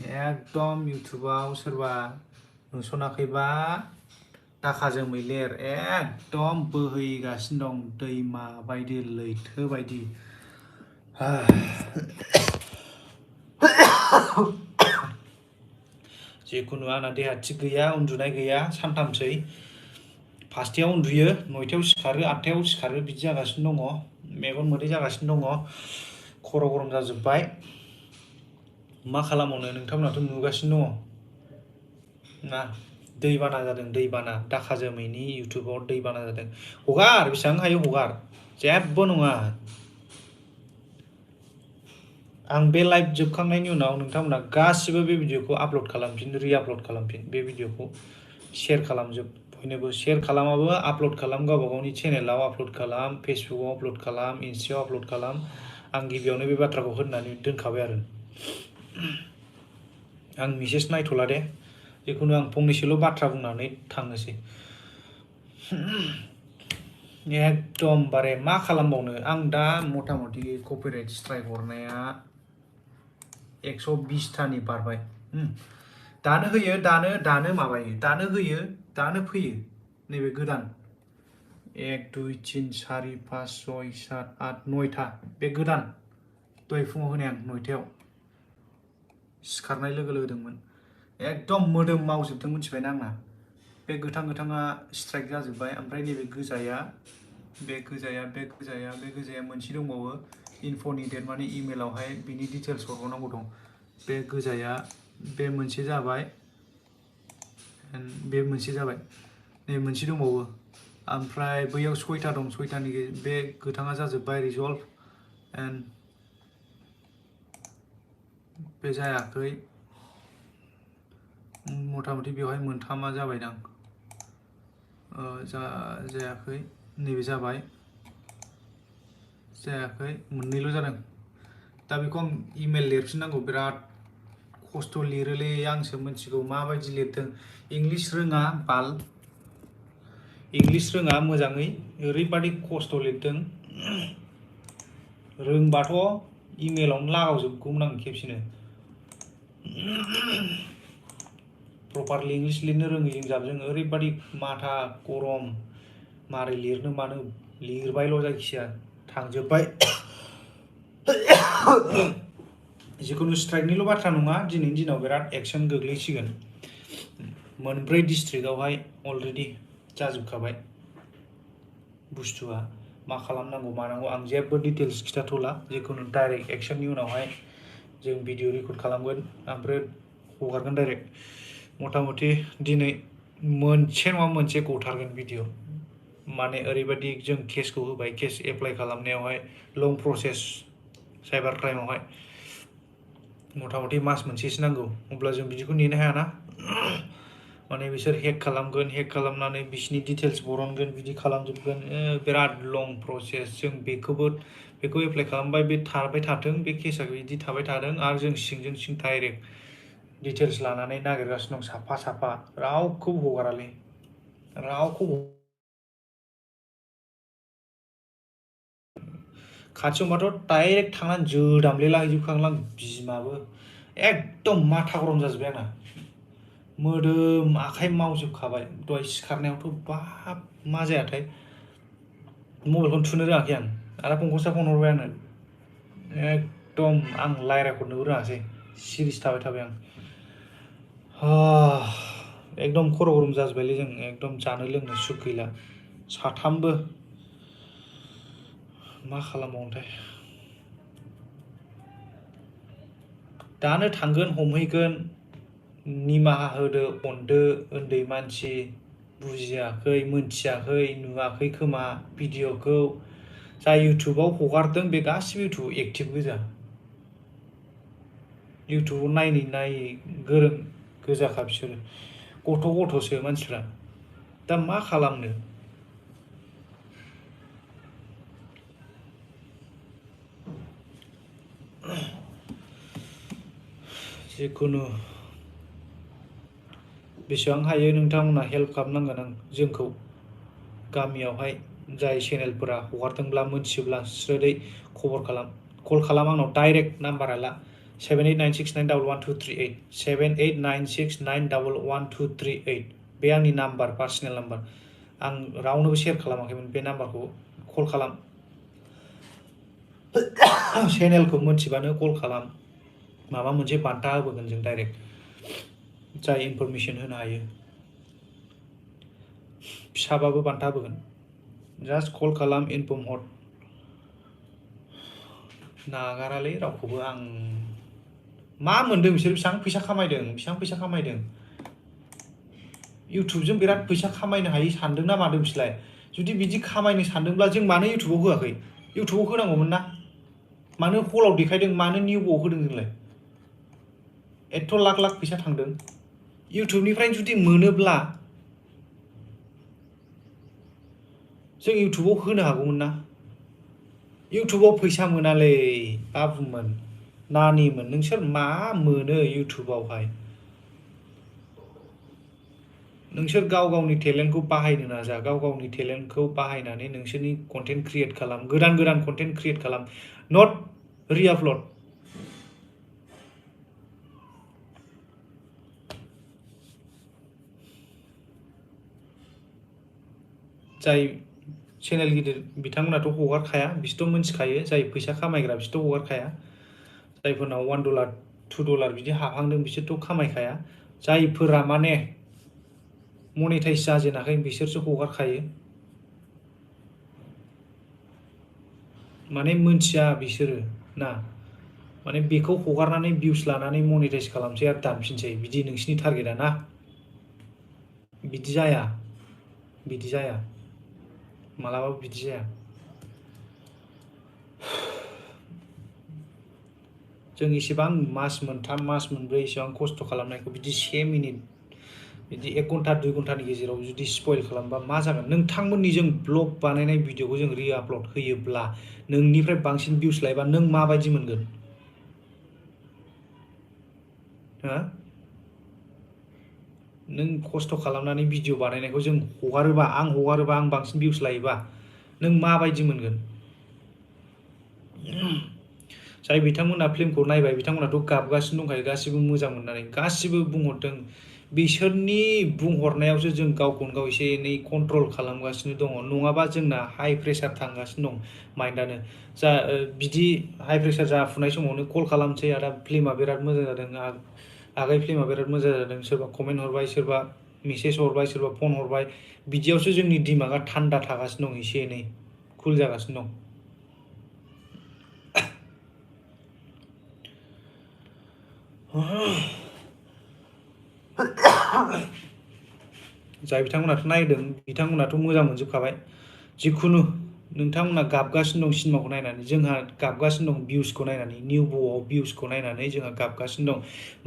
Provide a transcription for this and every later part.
एकदम इउटुबाव सोरबा नुसनाखैबा दाका जोमै लेर एकदम बोहैगासिनो दं दैमा बायदि लैथो बायदि जिखुनु आंना देहा थिग गैया उन्दुनाय गैया सानथामसै फासथायाव उन्दुयो 9थायाव सिखारो 8थायाव सिखारो बिदि जागासिनो दङ मेगन मोदै जागासिनो दङ खर' गरम जाजोब्बाय मा खालामनो नोंथांमोनाथ' नुगासिनो दङ ना दैबाना जादों दैबाना दाका जोमैनि इउटुबाव दैबाना जादों हगार बेसेबां हायो हगार जेबो नङा आं बे लाइभ जोबखांनायनि उनाव नोंथांमोना गासिबो बे भिडिअखौ आपल'ड खालामफिन रि-आपल'ड खालामफिन बे भिडिअखौ शेयार खालामजोब बयनोबो शेयार खालामाबो आपल'ड खालाम गावबा गावनि चेनेलाव आपल'ड खालाम फेसबुकआव आपल'ड खालाम इन्स्टायाव आपल'ड खालाम आं गिबियावनो बे बाथ्राखौ होननानै दोनखाबाय आरो आं मेसेज नायथ'ला दे जिखुनु आं फंनैसोल' बाथ्रा बुंनानै थांनोसै एकदमबारे मा खालामबावनो आं दा मथा मथि कपिराइट स्ट्राइक हरनाया 120थानि बारबाय दानो होयो दानो माबायो दानो होयो दानो फैयो नैबे गोदान 1 2 3 4 5 6 7 8 9था बे गोदान दहाय फुङाव होनाय आं 9थायाव सिखारनाय लोगो लोगो होदोंमोन एकदम मोदोम मावजोबदों मिथिबायना आंना बे गोथां स्ट्राइक जाजोब्बाय ओमफ्राय नैबे गोजाया मोनसे दंबावो इनफ'नि डेट माने इमेलावहाय बिनि डिटेल्स हरबावनांगौ दं बे गोजाया बे मोनसे जाबाय बे मोनसे जाबाय नै मोनसे दंबावो ओमफ्राय बैयाव 6था दं 6थानि बे गोथाङा जाजोब्बाय रिजल्भ एन्ड बे जायाखै मथा मथि बेवहाय मोनथामा जाबायदां जायाखै नैबे जाबाय जायाखै मोननैल' जादों दा बेखौ आं इमेल लिरफिननांगौ बिराद खस्थ' लिरोलै आंसो मिथिगौ माबायदि लिरदों इंलिश रोङा बाल इंलिश रोङा मोजाङै ओरैबादि खस्थ' लिरदों रोंबाथ' इमेलावनो लागावजोबगौमोन आं खेबसेनो प्रपारलि इंलिश लिरनो रोङैजों जाबजों ओरैबादि माथा गरम मारै लिरनो मानो लिरबायल' जायखिया थांजोब्बाय जिखुनु स्ट्राइकनिल' बाथ्रा नङा दिनैनि दिनाव बिराद एक्सन गोग्लैसिगोन मोनब्रै डिस्ट्रिक्टआवहाय अलरेडि जाजोबखाबाय बुस्थुआ मा खालामनांगौ मानांगौ आं जेबो डिटेल्स खिथाथ'ला जिखुनु डाइरेक्ट एक्सननि उनावहाय जों भिडिअ रेकर्ड खालामगोन ओमफ्राय हगारगोन डाइरेक्ट मथा मथि दिनै मोनसे नङा मोनसे गथारगोन भिडिअ माने ओरैबायदि जों केसखौ होबाय case apply खालामनायावहाय long process cyber क्राइमावहाय मथा मथि मास मोनसेसो नांगौ अब्ला जों बिदिखौ नेनो हायाना माने बिसोर हेक खालामगोन हेक खालामनानै बिसिनि डिटेल्स बरनगोन बिदि खालामजोबगोन बिराद लं प्रसेस जों बेखौ एप्लाइ खालामबाय बे थाबाय थाथों बे केसा बिदि थाबाय थादों आरो जों सिंजों सिं डाइरेक्ट डिटेल्स लानानै नागिरगासिनो दं साफा साफा रावखौबो हगारालै रावखौबो खाथियावबाथ' डाइरेक्ट थांनानै जोदामले लाहैजोबखागोन बिमाबो एकदम माथा गरम जाजोब्बाय आंना मोदोम आखाइ मावजोबखाबाय दहाय सिखारनायावथ' बाब मा जायाथाय मबाइलखौनो थुनो रोङाखै आं आरो फंखौसो फन हरबाय आंनो एकदम आं रायज्लायहरनोबो रोङासै सिरिस थाबाय आं एकदम खर' गरम जाजोब्बायलै जों एकदम जानो लोंनो सुख गैला साथामबो मा खालामबावनोथाय दानो थांगोन हमहैगोन निमाहा होदो अनदो उन्दै मानसि बुजियाखै मोनथियाखै नुवाखै खोमा भिडिअखौ जाय इउटुबाव हगारदों बे गासिबो इउटुबाव एक्टिभ गोजा इउटुबाव नायै गोरों गोजाखा बिसोरो गथ'सो मानसिफ्रा दा मा खालामनो जिखुनु बेसेबां हायो नोंथांमोना हेल्प खालामनांगोन आं जोंखौ गामियावहाय जाय चेनेलफोरा हगारदोंब्ला मोनथियोब्ला स्रोदै खबर खालाम कल खालाम आंनाव डाइरेक्ट नाम्बारा ला 7896911238 7896911238 बे आंनि नाम्बार पार्सनेल नाम्बार आं रावनोबो शेयार खालामाखैमोन बे नाम्बारखौ कल खालाम चेनेलखौ मोनथिबानो कल खालाम माबा मोनसे बान्था होबोगोन जों डाइरेक्ट जाय इनफरमेशन होनो हायो फिसाबाबो बान्था होबोगोन जास्ट कल खालाम इनफर्म हर नागारालै रावखौबो आं मा मोनदों बिसोर बेसेबां फैसा खामायदों इउटुबजों बिराद फैसा खामायनो हायो सानदों ना मादों बिसोरलाय जुदि बिदि खामायनो सानदोंब्ला जों मानो इउटुबाव होआखै इउटुबाव होनांगौमोन ना मानो हलाव देखायदों मानो निउआव होदों जोंलाय एथ' लाख लाख फैसा थांदों इउटुबनिफ्राय जुदि मोनोब्ला जों इउटुबाव होनो हागौमोन ना इउटुबाव फैसा मोनालै बाबुमोन नानिमोन नोंसोर मा मोनो इउटुबावहाय नोंसोर गाव गावनि टेलेन्टखौ बाहायनो नाजा गाव गावनि टेलेन्टखौ बाहायनानै नोंसोरनि कन्टेन्ट क्रिएट खालाम गोदान कन्टेन्ट क्रिएट खालाम नट रिआपलड जाय चेनेल गिदिर बिथांमोनाथ' हगारखाया बिसोरथ' मिन्थिखायो जाय फैसा खामायग्रा बिसोरथ' हगारखाया जायफोरनाव $1 $2 बिदि हाबहांदों बिसोरथ' खामायखाया जायफोरा माने मनिटाइज जाजेनाखै बिसोरसो हगारखायो माने मोनथिया बिसोरो ना माने बेखौ हगारनानै भिउस लानानै मनिटाइज खालामसै आरो दानफिनसै बिदि नोंसिनि टारगेटआ ना बिदि जाया मालाबाबो बिदि जाया जों इसेबां मास मोनथाम मास मोनब्रै इसेबां खस्थ' खालामनायखौ बिदि 1 मिनिट बिदि 1 घन्टा 2 घन्टानि गेजेराव जुदि स्पइल खालामबा मा जागोन नोंथांमोननि जों ब्लग बानायनाय भिडिअखौ जों रिआपलड होयोब्ला नोंनिफ्राय बांसिन भिउस लायोबा नों माबायदि मोनगोन हो नों खस्थ' खालामनानै भिडिअ बानायनायखौ जों हगारोबा आं बांसिन भिउस लायोबा नों माबायदि मोनगोन जाय बिथांमोना फिल्मखौ नायबाय बिथांमोनाथ' गाबगासिनो दंखायो गासिबो मोजां मोननानै गासिबो बुंहरदों बिसोरनि बुंहरनायावसो जों गावखौनो गाव एसे एनै कन्ट्रल खालामगासिनो दङ नङाबा जोंना हाइ प्रेसार थांगासिनो दं माइन्डानो बिदि हाइ प्रेसार जाफुनाय समावनो कल खालामसै आदा फिल्मा बिराद मोजां जादों आगै फिल्मा बिराद मोजां जादों सोरबा कमेन्ट हरबाय सोरबा मेसेज हरबाय सोरबा फन हरबाय बिदियावसो जोंनि दिमागा थान्दा थागासिनो दं एसे एनै कुल जागासिनो दं जाय बिथांमोनाथ' नायदों बिथांमोनाथ' मोजां मोनजोबखाबाय जिखुनु नोंथांमोना गाबगासिनो दं सिनेमाखौ नायनानै जोंहा गाबगासिनो दं भिउसखौ नायनानै निउ ब'आव भिउसखौ नायनानै जोंहा गाबगासिनो दं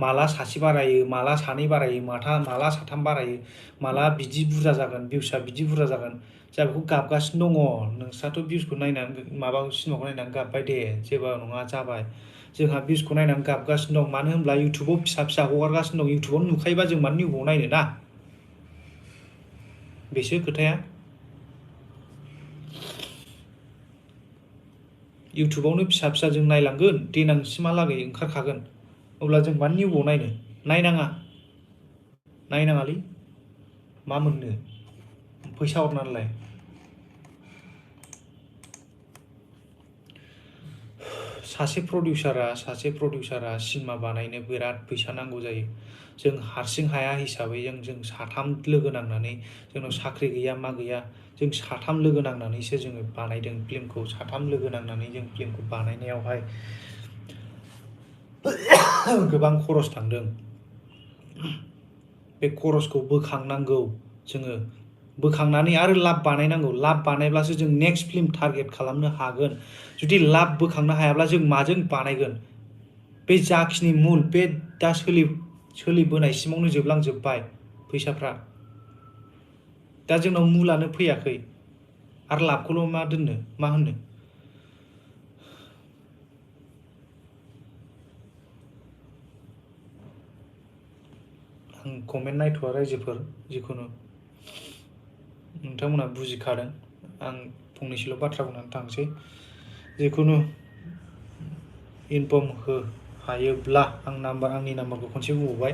माला सासे बारायो माला सानै बारायो माला साथाम बारायो माला बिदि बुरजा जागोन भिउसआ बिदि बुरजा जागोन जोंहा बेखौ गाबगासिनो दङ नोंस्राथ' भिउसखौ नायनानै माबा सिनेमाखौ नायनानै गाबबाय दे जेबो नङा जाबाय जोंहा भिउसखौ नायनानै गाबगासिनो दं मानो होनब्ला इउटुबाव फिसा फिसा हगारगासिनो दं इउटुबाव नुखायोबा जों मानो निउ ब'आव नायनो ना बेसो खोथाया इउटुबावनो फिसा फिसा जों नायलांगोन देनांसिमहालागै ओंखारखागोन अब्ला जों मानो निउ ब'आव नायनो नायनाङालै मा मोननो फैसा हरनानैलाय सासे प्रडिउसारा सिनेमा बानायनो बिराद फैसा नांगौ जायो जों हारसिं हाया हिसाबै जों साथाम लोगो नांनानै जोंनाव साख्रि गैया मा गैया जों साथाम लोगो नांनानैसो जोङो बानायदों फिल्मखौ साथाम लोगो नांनानै जों फिल्मखौ बानायनायावहाय गोबां खरस थांदों बे खरसखौ बोखांनांगौ जोङो बोखांनानै आरो लाब बानायनांगौ लाब बानायब्लासो जों नेक्स्ट फिल्म टारगेट खालामनो हागोन जुदि लाब बोखांनो हायाब्ला जों माजों बानायगोन बे जाखिनि मुल बे दा सोलिबोनायसिमावनो जोबलांजोब्बाय फैसाफ्रा दा जोंनाव मुलानो फैयाखै आरो लाबखौल' मा होननो आं कमेन्ट नायथ'आ रायजोफोर जिखुनु नोंथांमोना बुजिखादों आं फंनैसोल' बाथ्रा बुंनानै थांसै जिखुनु इनफर्म हायोब्ला आंनि नाम्बारखौ खनसे बुंबावबाय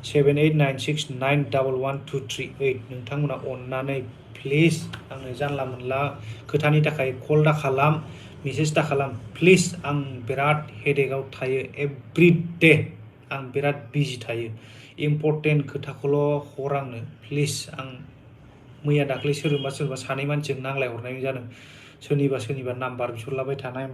7896911238 नोंथांमोना अननानै प्लिज आंनो जानला मोनला खोथानि थाखाय कल दा खालाम मेसेज दा खालाम प्लिज आं बिराद हेडेकआव थायो एभ्रिडे आं बिराद बिजि थायो इम्पर्टेन्ट खोथाखौल' हर आंनो प्लिज आं मैया दाख्लै सोरबा सानै मानसिजों नांलाय हरनाय जादों सोरनिबा नाम्बार बिहरलाबाय थानाय